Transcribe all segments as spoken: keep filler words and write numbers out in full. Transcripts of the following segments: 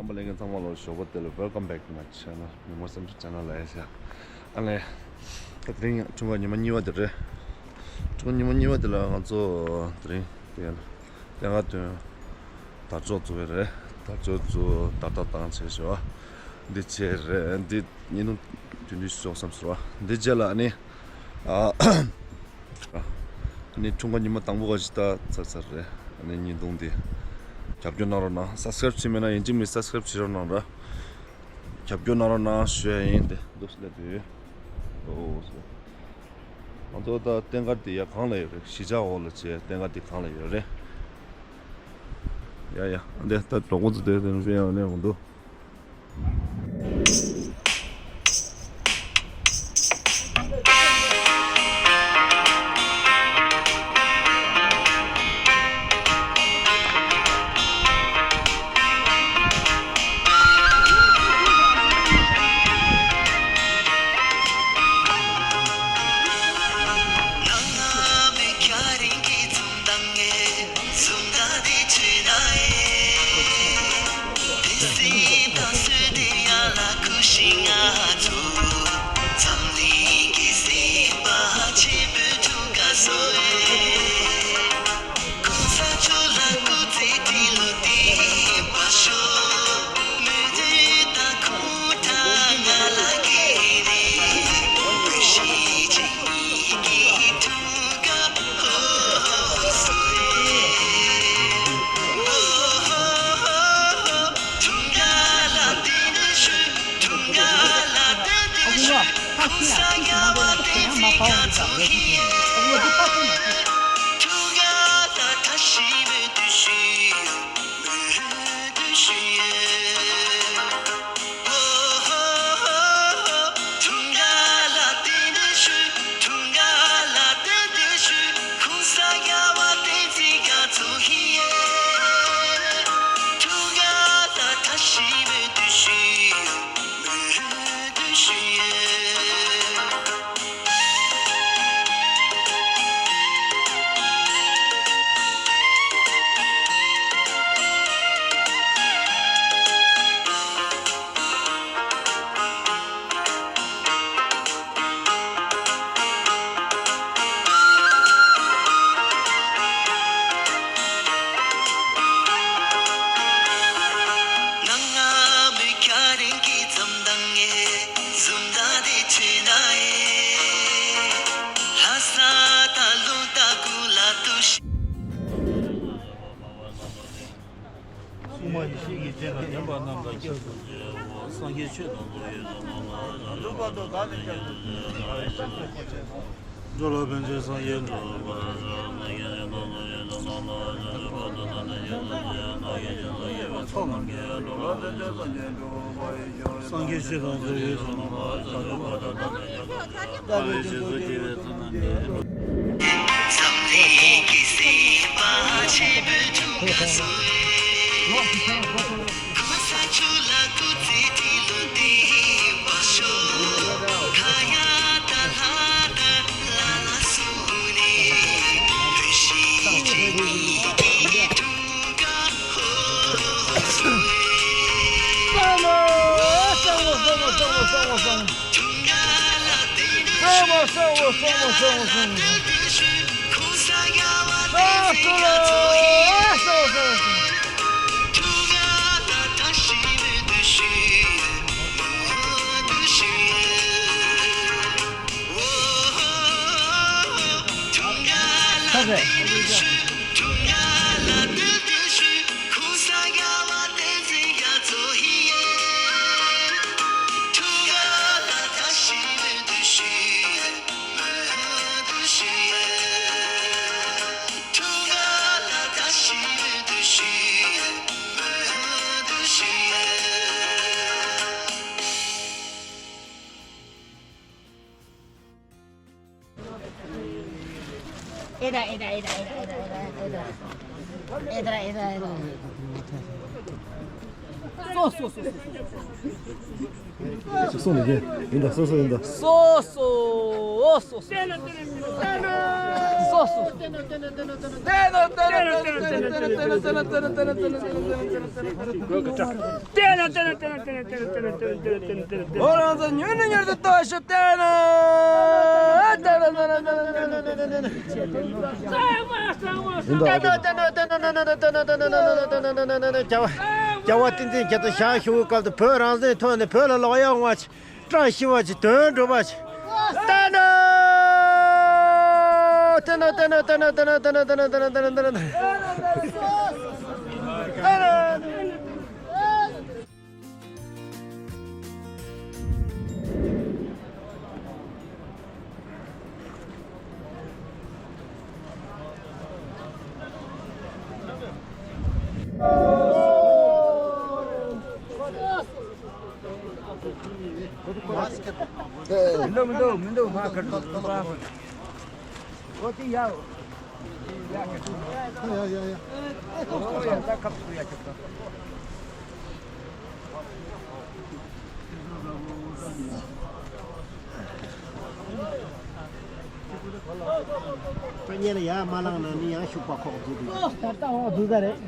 ལྷན་རྒྱས་ཚང་མ་ལ་ཞོགས་པ་བདེ་ལེགས། Welcome back to my channel. མི་མོ་སེམས་ཤུགས་ཆེ་ན་ལ་ཡ་ཤ། ཨ་ལས། ད་དེ་རིང་འཁྲུངས་སྐར་ཉི་མ་གཉིས་པ་དེ་རེད། འཁྲུངས་སྐར་ཉི་མ་གཉིས་པ་དེ་ལ་ང་ཚོ་དེ་རིང་དེ་ཡང་སྟོན་ཁ་སྟོན། དར་ལྕོག་བཙུགས་པ་རེད། དར་ལྕོག་བཙུགས། དར་རྟ་བཏང་བྱས་ཤོག་འདི་བྱས་རེད། འདི་ཉིན་ནུ་དུས་འདི་ཤོག་བསམ་ཟེར་བ། འདི་རྗེས་ལ་ཨ་ནི། ཨ་ནི་འཁྲུངས་སྐར་ཉི་མ་དང་པོ་ག་ཞིག་ད་ཚར་ཚར་རེད། ཨ་ནི་བརྙན་ཐུང་འདི་རྒྱབ་སྐྱོར་གནང་རོགས་གནང་། Subscribe བྱས་མེད་ན་ཡིན་གཅིག་མིན་Subscribe བྱེད་རོགས་གནང་ར། རྒྱབ་སྐྱོར་གནང་རོགས་གནང་ཞུ་ཡ་ཡིན། དེ་འདུག་སེ་སླེབས་དུས། ཨོ་སོ། ང་ཚོ་ད་རྟེན་མཁར་འདི་ཡ་གང་ལ་ཡོད་རེད། གཞིས་ཆགས་འོག་ལ་བྱས་རྟེན་མཁར་འདི་གང་ལ་ཡོད་རེད། ཡ་ཡ་འདི་ད་གྲོགས་པོ་ཚོ་དེ་དེ་ནས་ཕེབས་ཡ་ནས་འོང་འདུག་སྲུང་མ་ཡེ་ཤེས་ཀྱི་སྤྱན་སྔར་བདེན་པ་རྣམས་ལ་སྐྱབས་སུ་མཆིའོ། སངས་རྒྱས་ཆོས་དང་ལོག་པའི་ལམ་སྣ་ལ་ཡང་དག་པར་དག་ནས་སྐྱབས་སུ་མཆི། འགྲོ་ལ་ཕན་ཕྱིར་སངས་རྒྱས་འགྲུབ་པར་ཤོག་སངས་རྒྱས་ཆོས་དང་ལོག་པའི་ལམ་སྣ་ལ་ཡང་དག་པར་དག་ནས་སངས་རྒྱས་འགྲུབ་པར་ཤོག་སངས་རྒྱས་ཆོས་དང་ལོག་པའི་ལམ་སྣ་ལ་ཡང་དག་པར་དག་ནས་སོ་སོ་སོ་སོ། སོ་སོ་ནི་ཡིན། ཡིན་ད། སོ་སོ་ཡིན་ད། སོ་སོ་སོ་སོ། རྒྱལ་བ་བསྟན་འཛིན་རྒྱ་མཚོ་ཞལ་བཞུགས་སྐབས་སུ་བོད་རང་བཙན་ཐོག་ནས་བོད་ལ་ལོག་ཡོང་བ་ཅིག་བཀྲ་ཤིས་པ་ཅིག་དོན་འགྲུབ་པ་ཅིག་མི་འདུག་མི་འདུག་མི་འདུག་ང་གར་འདུག་ཨོ་དེ་ཡ། ཡ་ཡ་ཡ། ཨོ་ཡ་ད་ཁབ་སུ་ཡ་ཁྱབ་ད། ཁོ་གཉིས་ལ་ཡ་མ་ལངས་ན་ནི་ཡང་ཤུག་པ་ཁོག་རྫུ་འདུག་ད་ལྟ་འོག་རྫུ་ད་རེད།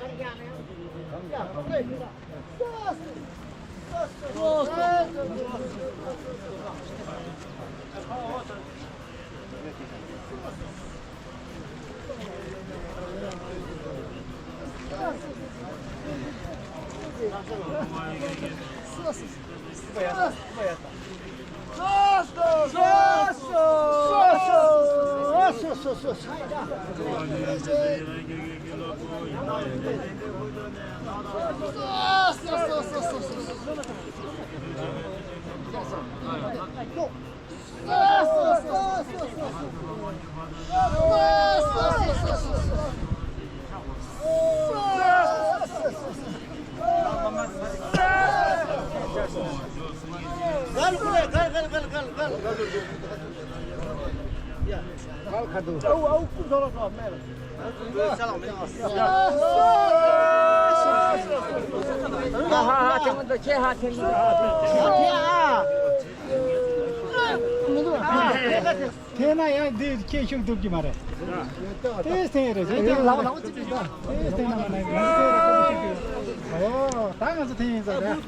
དེས་ན་ཡང་འདི་ཁྱེད་ཤུགས་ཐུབ་ཀྱི་མ་རེད། དེ་སྟེང་རེད། དེ་ལག་ལག་ཅིག་དེ་སྟེང་ན་མ་ནས་ང་ཚོ་རེད། ཨོ་ད་ང་ཚོ་ཐེངས་ཡིན་ས་རེད།